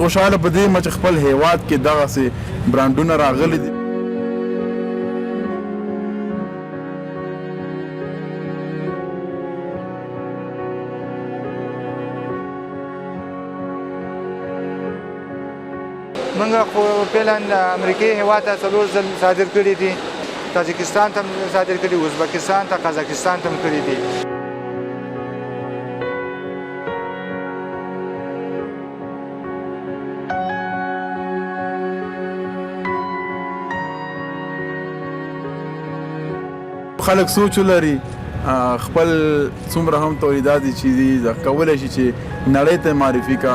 خوشاله په دې یم چې خپل هیواد کې دغسې برانډونه راغلي دي. موږ خو فعلا امریکې هیواد ته څلور ځل صادر کړي دي، تاجکستان ته هم صادر کړي، ازبکستان ته، قزاقستان ته هم کړي دي. خلک سوچ ولري، خپل څومره هم تولیدات دي چې دي کولی شي چې نړۍ ته معرفي کا.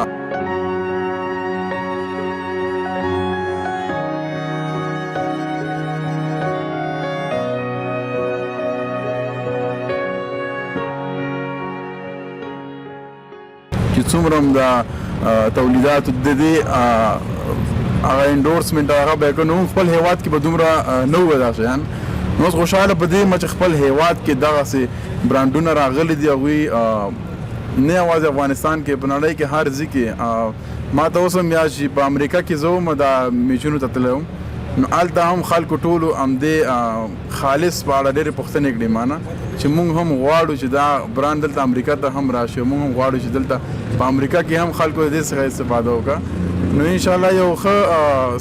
چې څومره هم دا تولیدات د دې هغه انډورسمنټ هغه به کوو، نو خپل هیواد کې به دومره نه وو دا شیان. نو اوس خوشحاله په دې یم چې خپل هیواد کې دغسې برانډونه راغلي دي. هغوی نه یوازې افغانستان کې، په نړۍ کې هر ځای کې. ما ته اوس هم یاد شي، په امریکا کې زه وم، دا میچونو ته تللی وم، نو هلته هم خلکو ټولو همدې خالص په اړه ډېرې پوښتنې کړې مانه چې موږ هم غواړو چې دا براند دلته امریکا ته هم راشي، موږ هم غواړو چې دلته په امریکا کې هم خلکو د دې څخه استفاده وکړه. نو ان شاء الله یو ښه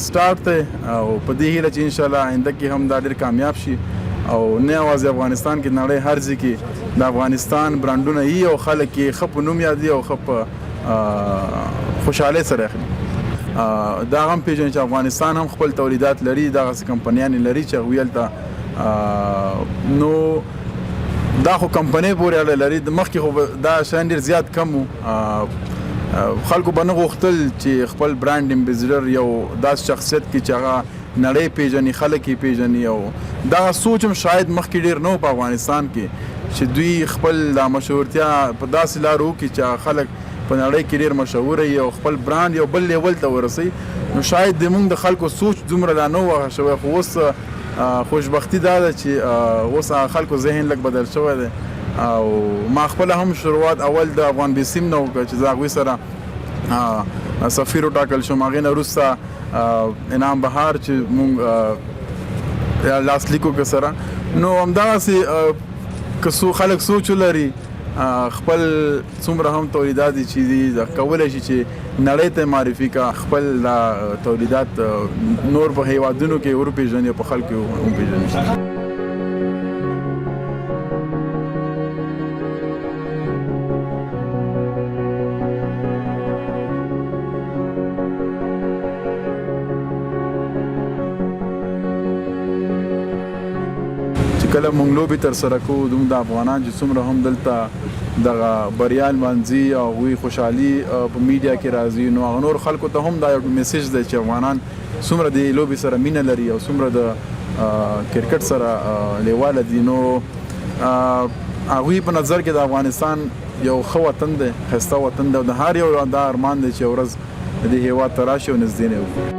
سٹارټ دی او په دې هیله چې ان شاء الله آینده کې هم دا ډېر کامیاب شي او نه یوازې افغانستان کې، نړۍ هر ځای کې د افغانستان برانډونه یي او خلک یې ښه په نوم یادوي او ښه په خوشحالۍ سره اخلي. دا هم پیژني چې افغانستان هم خپل تولیدات لري، دغسې کمپنیانې لري چې هغوی هلته، نو دا خو کمپنۍ پورې اړه لري. د مخکې خو دا شیان ډېر زیات کم وو، خلکو به نه غوښتل چې خپل برانډ امبیسډر یو داسې شخصیت کې چې هغه نړۍ پیژني، خلک یې پیژني، او دغه سوچ هم شاید مخکې ډېر نه و په افغانستان کې چې دوی خپل دا مشهورتیا په داسې لارو وکړي چې هغه خلک په نړۍ کې ډېر مشهور وي او خپل برانډ یو بل لیول ته ورسوي. نو شاید د موږ د خلکو سوچ دومره لا نه و هغه شوی، خو اوس خوشبختي دا ده چې اوس هغه خلکو ذهن لږ بدل شوی دی. او ما خپله هم شروعات اول د افغان بیسیم نه وکړ چې زه هغوی سره سفیر وټاکل شوم. هغې نه وروسته انعام بهار چې مونږ لاسلیک وکړ سره. نو همدغسې که څو خلک سوچ ولري، خپل څومره هم تولیدات دي چې دي کولی شي چې نړۍ ته معرفي کا، خپل دا تولیدات نور په هیوادونو کې وروپېژني او په خلکو کې وپېژني. چې کله مونږ لوبې ترسره کوو، زموږ د افغانان چې څومره هم دلته دغه بریا لمانځي او هغوی خوشحالي په میډیا کې راځي، نو هغه نور خلکو ته هم دا یو میسج دی چې افغانان څومره د لوبې سره مینه لري او څومره د کرکټ سره لیواله دي. نو هغوی په نظر کې د افغانستان یو ښه وطن دی، ښایسته وطن دی او د هر یو دا ارمان دی چې یو ورځ د دې هېواد ته راشي او نږدې نه وکړي.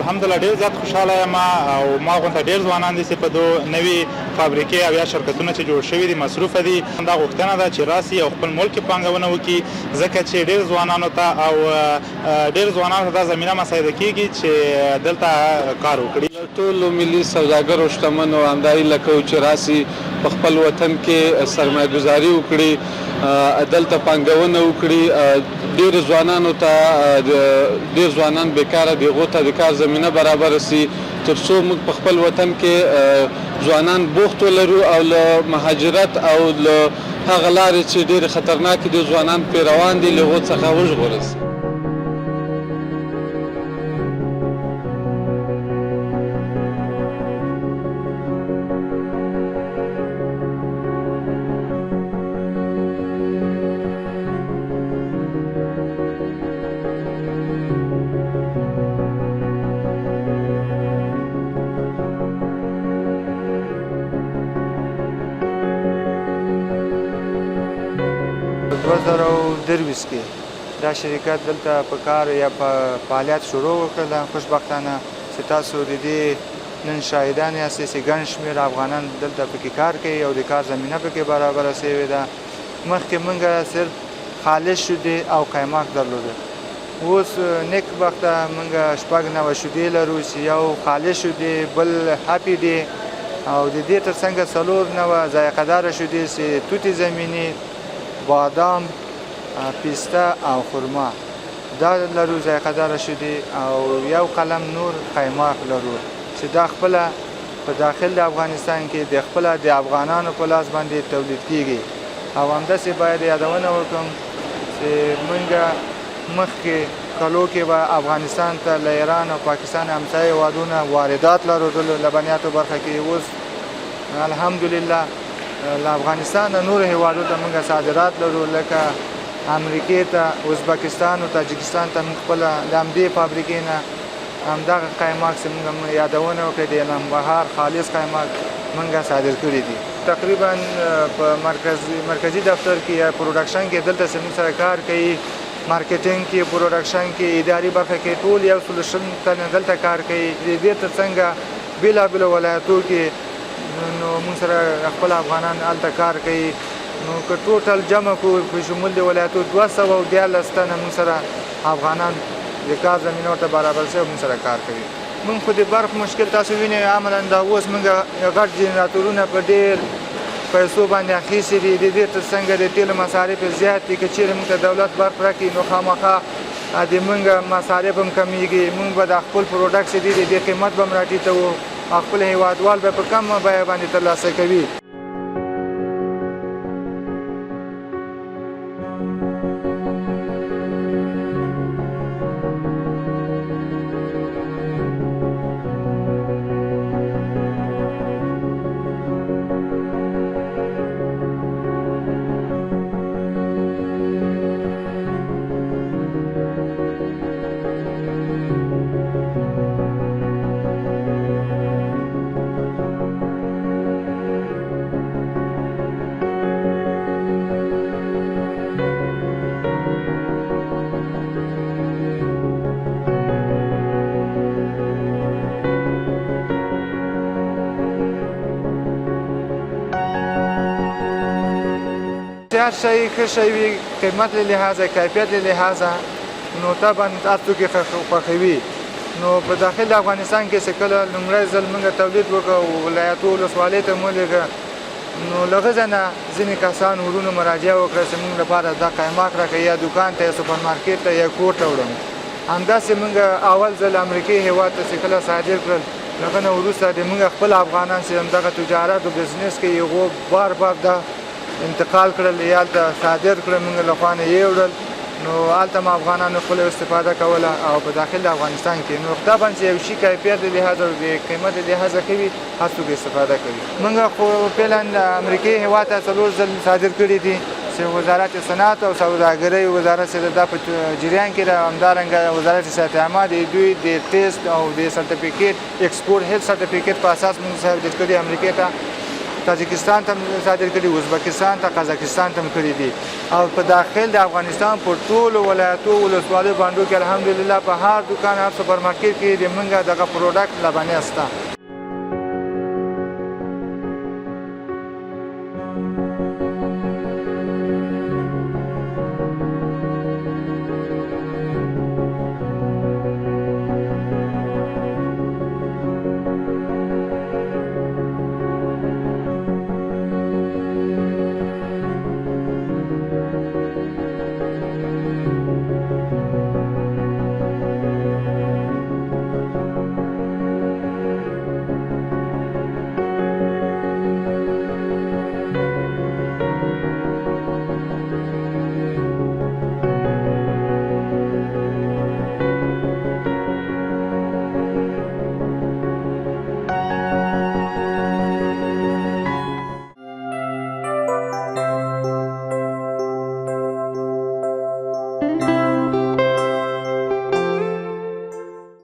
الحمدلله ډیر زیات خوشاله یم او ما غونته ډیر ځوانان دي چې په دو نوي فابریکې او یا شرکتونه چې جوړ شوي دي مصروف دي. دا غوښتنه ده چې راسي او خپل ملک کې پانګونه وکړي، ځکه چې ډیر ځوانانو ته او ډیر ځوانانو ته دا زمینه مساعده کیږي چې دلته کار وکړي. له ټولو ملي سوداګرو شتمنو همدا هیله کوو چې راسي په خپل وطن کې سرمایه ګذاري وکړي، دلته پانګونه وکړي، ډېرو ځوانانو ته، ډېر ځوانان بېکاره دي، هغو ته د کار زمینه برابره شي، تر څو موږ په خپل وطن کې ځوانان بوخت ولرو او له مهاجرت او له هغه لارې چې ډېرې خطرناکې دي، ځوانان پرې روان دي، له هغو څخه وژغورل شي. 2023 کې دا شرکت دلته په کار یا په فعالیت شروع وکړله. خوشبختانه چې تاسو د دې نن شاهدان یاستئ چې ګڼ شمېر افغانان دلته پکې کار کوي او د کار زمینه پکې برابره شوې ده. مخکې موږ صرف خالص شیدې او قیماق درلودل، اوس نیک بخته موږ 6 نوع شیدې لرو چې یو خالص شیدې، بل هپي دی، او د دې تر څنګه 4 نوع ذایقه داره شیدې چې توتي زمیني، بادام، پسته او خرما دا لرو ذایقه داره شیدې، او یو قلم نور قیماق لرو چې دا خپله په داخل د افغانستان کې د خپله د افغانانو په لاس باندې تولید کیږي. او همداسې باید یادونه وکړم چې موږ مخکې کلو کې به افغانستان ته له ایران او پاکستان همسایه هېوادونه واردات لرو د لبنیاتو برخه کې. اوس الحمدلله له افغانستان نورو هېوادو ته موږ صادرات لرو، لکه امریکې ته، ازبکستان او تاجکستان ته موږ خپله د همدې فابریکې نه همدغه قیماق چې موږ یادونه وکړه د ننبهار خالص قیماق موږ صادر کړي دي. تقریبا په مرکزي دفتر کې یا production کې دلته چې موږ سره کار کوي، marketing کې، production کې، اداري برخه کې ټول 120 تنه دلته کار کوي. د دې تر څنګه بېلابېلو ولایتو کې نو موږ سره خپل افغانان هلته کار کوي. نو که total جمع کړو په شمول د ولایتو 213 تنه موږ سره افغانان د کار زمینه ورته برابر شوې او موږ سره کار کوي. موږ خو د برق مشکل تاسو وینئ، عملاً دا اوس موږ غټ جنراتورونه په ډېر پیسو باندې اخیستي دي. د دې تر څنګه د تېلو مصارف زیات دي. که چېرې موږ ته دولت برق راکړي نو خامخا د موږ مصارف هم کمیږي، موږ به دا خپل product چې دي د دې قیمت به هم راټیټوو او خپل هېوادوال به په کمه بیه باندې ترلاسه کوي. هر شی ښه شی وي، قیمت له لحاظه، کیفیت له لحاظه، نو طبعا هر څوک یې خوښوي. نو په داخل د افغانستان کې چې کله لومړی ځل موږ تولید وکړ او ولایتو ولسوالۍ ته مو ولېږه، نو له هغه نه ځینې کسان ورونو مراجعه وکړه چې موږ لپاره دا قیماق راکړه، یا دوکان ته یا سوپرمارکیټ ته یا کور ته وړم. همداسې موږ اول ځل امریکې هېواد ته چې کله صادر کړل، له هغه نه وروسته د موږ خپل افغانان چې همدغه تجارت او business کوي، هغو بار بار دا انتقال کړل یا هلته صادر کړل، موږ له خوا نه یې وړل. نو هلته هم افغانانو خپله استفاده کوله او په داخل د افغانستان کې نو طبعا چې یو شي کیفیت له لحاظه او د قیمت له لحاظه ښه وي، هر څوک استفاده کوي. موږ خو فعلا امریکې هېواد ته 4 ځل صادر کړي دي چې وزارت صنعت او سوداګرۍ وزارت سره دا په جریان کې ده. همدارنګه وزارت صحت عامه د دوی د ټیسټ او د certificate export health certificate په اساس موږ صادر کړي امریکې ته، تاجکستان ته هم صادر کړي، ازبکستان ته، قزاقستان ته هم کړي دي. او په داخل د افغانستان په ټولو ولایتو ولسوالیو بانډو کې الحمدلله په هر دوکان هر سوپرمارکیټ کې د موږ دغه product لبنیات شته.